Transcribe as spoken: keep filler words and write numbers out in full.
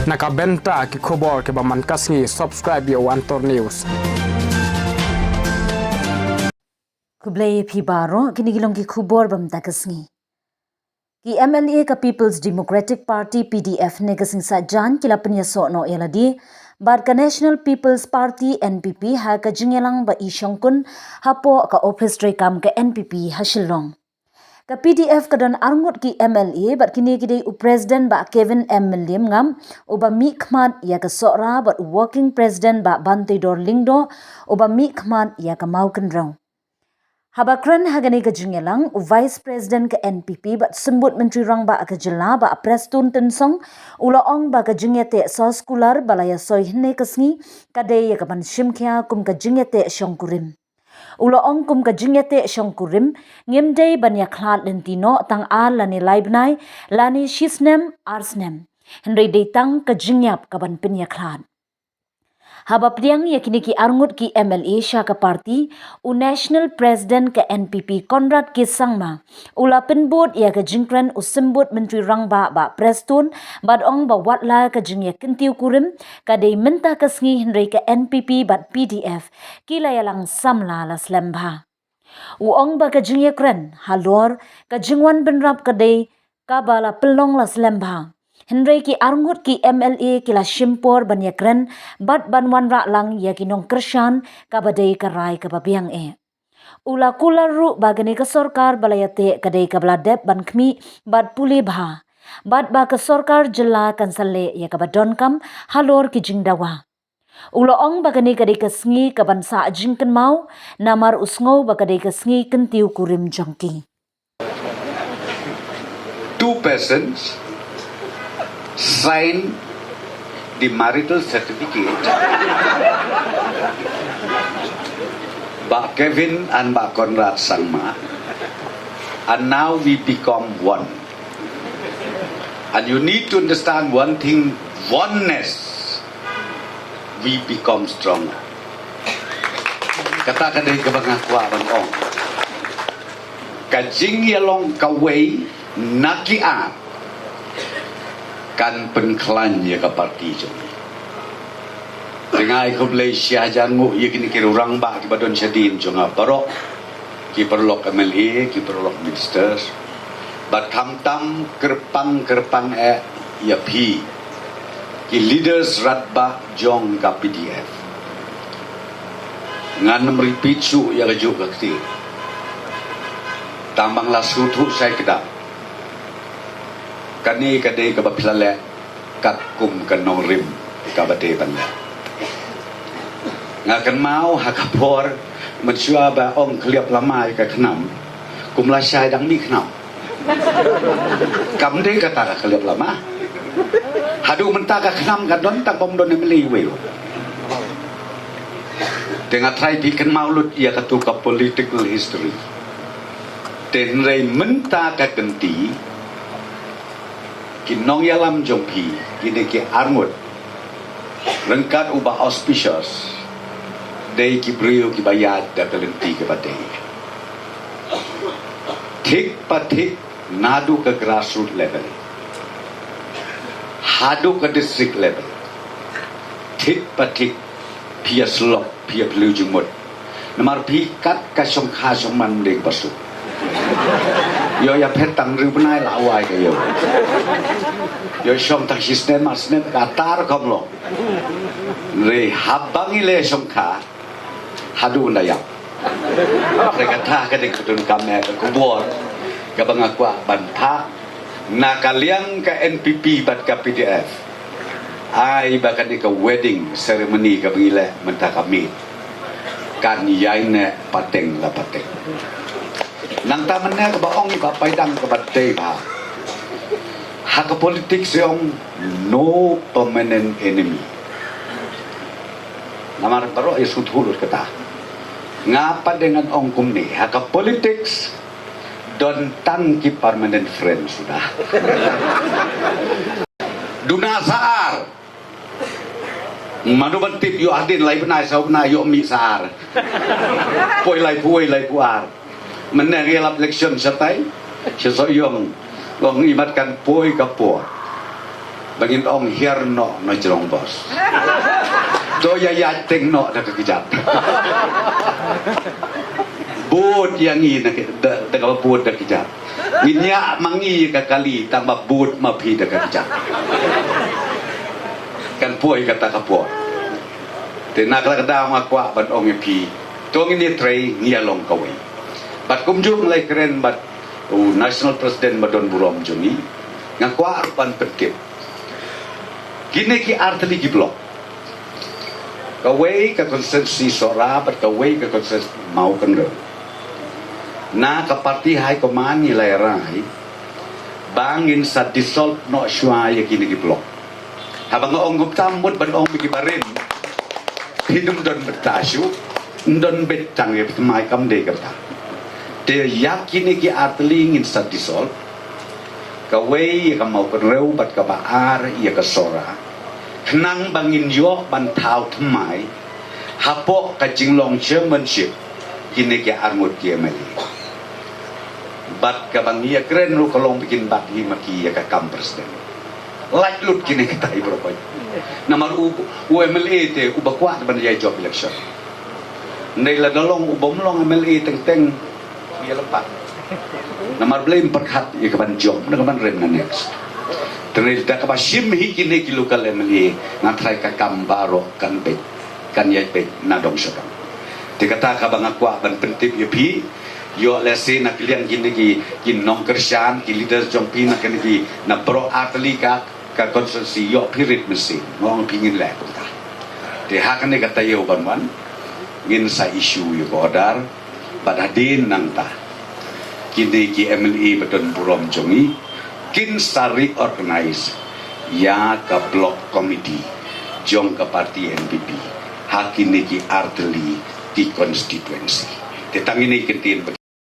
Na ka bynta ki khubor kiba man ka sngi, subscribe ïa u Antor News. Khublei phi baroh, kine ki long ki khubor ba mynta ka sngi. Ki M L A ka People's Democratic Party, P D F, ne ka sngi Saitjaiñ ki la pynïasoh noh ïa lade bad ka National People's Party, N P P, ha ka jingïalang ba i shongkun hapoh ka ophis treikam ka N P P ha Shillong. Ka P D F ka don arngut ki M L A bad kine ki dei u President Bah Kevin M Mylliem, uba mihkhmat ïa ka Sohra, bad u Working President Bah Banteidor Lyngdoh, uba mihkhmat ïa ka Mawkynrew. Haba kren ha kane ka jingïalang, u Vice President ka N P P bad Symbud Myntri Rangbah ka jylla, Bah Prestone Tynsong, u la ong ba ka jingïateh soskular ba la ïasoi hynne ka sngi ka dei ïa kaban shim khia kum ka jingïateh shongkurim. U la ong kum ka jingïateh shongkurim, ngim dei ban ïakhlad lynti noh tang ar lane lai bnai, lane shisnem, arsnem. Hynrei dei tang ka jingïap kaban pynïakhlad. Haba pdiang ïa kine ki arngut ki M L A sha ka party, u National President ka N P P, Conrad K Sangma, u la pynbud ïa ka jingkren u Symbud Myntri Rangbah Bah Prestone, bad ong ba watla ka jingïakyntiew kurim ka dei mynta ka sngi, hynrei ka N P P bad P D F ki la ïalang samla la slem bha. U ong ba ka jingïakren halor ka jingwan bynrap ka dei kaba la pynlong la slem bha. Hynrei ki arngut ki M L A ki la shim por ban ïakren bad ban wanrah lang ïa ki nongkyrshan, kaba dei ka rai kaba biang eh. U la kular ruh ba kane ka sorkar ba la ïateh ka dei kaba la dep ban khmih bad pule bha, bad ba ka sorkar jylla kan sa leh ïa kaba donkam halor ki jingdawa. U la ong ba kane ka dei ka sngi kaban sah jingkynmaw, namar u sngew ba ka dei ka sngi kyntiew kurim jong ki. Two persons sign the marital certificate, Bah Kevin and Bah Conrad Sangma, and now we become one. And you need to understand one thing, oneness, we become stronger. Kata ka dei kaba nga kwah ban ong. Ka jingïalong kawei na ki ar kan pynkhlaiñ ïa ka party jong ngi. Te nga ai khublei shihajar nguh ïa kine ki rangbah kiba don shadien jong nga baroh, ki paralok M L A, ki paralok ministers, bad khamtam kyrpang kyrpang eh ïa phi ki leaders rangbah jong ka P D F. Ngan ym repeat shuh ïa kajuh ka ktien, tang ba nga la sngewthuh shai kdar. Kane ka dei kaba phi la leh katkum ka nongrim kaba dei ban leh. Nga kynmaw ha ka por mynshuwa ba ong khlieh lama ïa ka khnam, kum lashai dang mih khnam. Kam dei kata ka khlieh lama. Haduh mynta ka khnam ka don tang bym don M L A iwei. Te nga trai phi kynmaw lut ïa katu ka political history. Te hynrei mynta ka kynti, ki nongïalam jong phi, kine ki arngut, ryngkat u Bah Auspicious, dei ki briew kiba ïaid da ka lynti kaba dei. Thik pa thik, naduh ka grassroots level haduh ka district level, thik pa thik, phi ïa slok, phi ïa phylliew jingmut. Namar phi kat ka shongkha shongman dei ba suk. Ïoh ïa phet tang hynriew bnai la wai ka ïoh. Ïoh shong tang shisnem arsnem ka tar kham long. Hynrei haba ngi leh shongkha haduh nda ïap. Te kata ka dei ka donkam eh ka khubor kaba nga kwah ban phah na ka liang ka N P P bad ka P D F. Ai ba kane ka wedding ceremony kaba ngi leh mynta ka miet kan ïaineh pateng la pateng. Nangta mynne kaba ong i Bah Paidang kaba dei bha, ha ka politics ong no permanent enemy. Namar baroh ïa sngewthuh lut kata. Nga pat de ngan ong kumne, ha ka politics don tang ki permanent friend suda. Duna sa ar. Mano ban tip, ïoh hadien lai bnai saw bnai ïoh mih sa ar. Poi laiphew wei laiphew ar. Mynne ngi lap election shatai sha Sohiong. Long imat kan poi ka por. Ba ngin ong hiar noh na jrong bos. To ïa ïa teng noh da ka kjat. Bud ïa ngi na ka, da, da ka bud da kjat. Ngin ïa ma ngi ka kali tang ba bud ma phi da ka kjat. Kan poi kata ka por. Te na ka kata nga kwah ban ong ïa phi. To ngin ïa trei ngi ïa long kawei. Bad kumjuh ngi la kren bad u National President ba don burom jong ngi. Nga kwah ban pyntip. Kine ki artylli ki block. Kawei ka constituency Sohra bad kawei ka constituency Mawkynrew. Na ka party high command ngi la rai ba ngin sa dissolve noh shuwa ïa kine ki block. Haba nga ong kumta mut ban ong ba ki barim. Phin ym don bynta shuh, ym don beit tang ïa phi thymmai kam dei kata. Te ïa kine ki artylli ngin sa dissolve. Kawei ïa ka Mawkynrew bad kaba ar ïa ka Sohra. Khnang ba ngin ïoh ban thaw thymmai hapoh ka jinglong chairmanship kine ki arngut ki M L A. Bad kaba ngi ïa kren ruh ka long ba kin bat hi ma ki ïa ka kam president. Lait lut kine kita i brokoi. Namar u, u M L A te uba kwah ban ïa jop election. Ndei la da long u bym long M L A teng teng ïa la pat. Namar Blei ym pyrkhat ïa ka ban jop na ka ban rem na next. Te ndei da kaba shim hi kine ki local M L A nga tharai ka kam baroh kan beit, kan ïa beit na dong sha dong. Te kata kaba nga kwah ban pyntip ïa phi. Ïoh lehse na ki liang kine ki, ki nongkyrshan, ki leaders jong phi na kine ki, na baroh artylli ka, ka constituency ïoh phi rit mynsiem. Nga ong phi ngin leh kumta. Te ha kane ka taïew ban wan ngin sa issue ïa ka order. Bad hadien nangta kine ki M L A ba don burom jong ngi kin sa reorganize ïa ka block committee jong ka party N P P ha kine ki artylli ki constituency. Te tang ine ki ktien